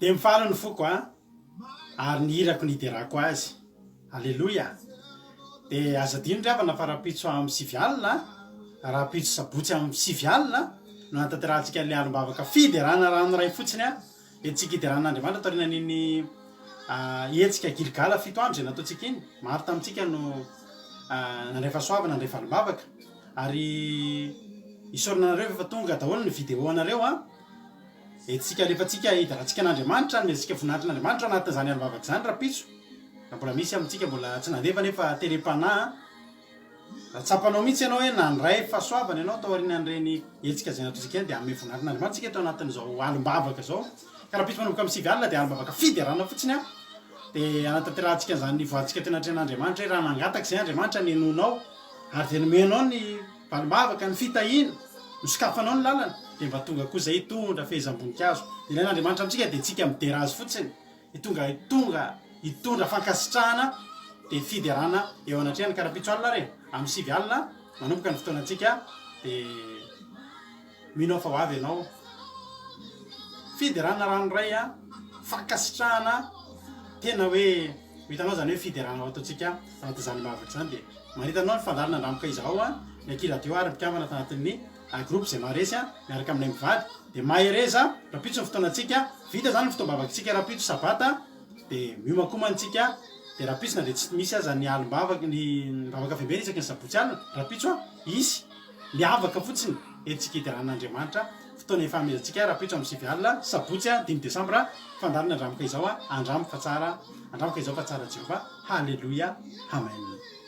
Dia mifaly ny foko a, ary ny hirako ny hiderako Azy. Aleloia! Dia aza adino ry havana fa rahampitso amin'ny sivy alina, rahampitso sabotsy amin'ny sivy alina no hanatanterahantsika an'ilay alim-bavaka fiderana ranoray fotsiny a, entintsika hiderana an'Andriamanitra taorianan'iny hetsika Gilgala fito andro izay nataontsika iny. Maro tamintsika no nandray fahasoavana, nandray valim-bavaka. Ary isaorana anareo fa efa tonga daholo ny vidéo anareo a. Entintsika alefantsika hiderantsika an'Andriamanitra, hanomezantsika voninahitra an'Andriamanitra ao anatin'izany alim-bavaka izany rahampitso. Raha mbola misy amintsika mbola tsy nandefa nefa terem-panahy, raha tsapanao mihitsy ianao hoe nandray fahasoavana ianao tao aorianan'ireny hetsika izay nataontsika ireny dia hanome voninahitra an'Andriamanitra isika tao anatin'izao alim-bavaka izao. Ka rahampitso manomboka amin'ny sivy alina dia alim-bavaka fiderana fotsiny an, dia hanatanterahantsika an'izany voadintsika teo anatrehan'Andriamanitra hoe raha nangataka izay Andriamanitra nenoinao ary dia nomenao ny Valim-bavaka, ny fitahiana, nosokafanao ny lalana, dia mba tonga koa izay hitondra fehezam-boninkazo. Ny ilain'Andriamanitra amintsika dia tsika midera Azy fotsiny, hitonga hitonga hitondra fankasitrahana dia fiderana eo anatrehany. Ka rahampitso alina ary e, amin'ny sivy alina manomboka ny fotoanantsika dia mino aho fa ho avy ianao. Fiderana ranoray a, fankasitrahana tena hoe ho hitanao izany hoe fiderana ho ataontsika anatin'izany vavaka izany dia Manita anao ny fandaharana Andramoka Izao a, ny Aky Radio ary ny mpikambana tanatin'ny groupe izay maharesy a, miaraka aminay mivady. Dia mahereza, rahampitso ny fotoanantsika, vita izany ny fotoam-bavakintsika rahampitso sabata, dia miomankomana isika, dia rahampitso na dia tsy misy aza ny alim-bavaka, ny vavaka avy isaky ny sabotsy alina, rahampitso a, hisy miavaka fotsiny entintsika hiderana an'Andriamanitra, fotoana ifanomezantsika rahampitso amin'ny sivy alina, sabotsy a, dimy desambra, fandaharana Andramoka Izao a, andramo fa tsara, andramoka izao fa tsara Jehovah. Haleloia Amen.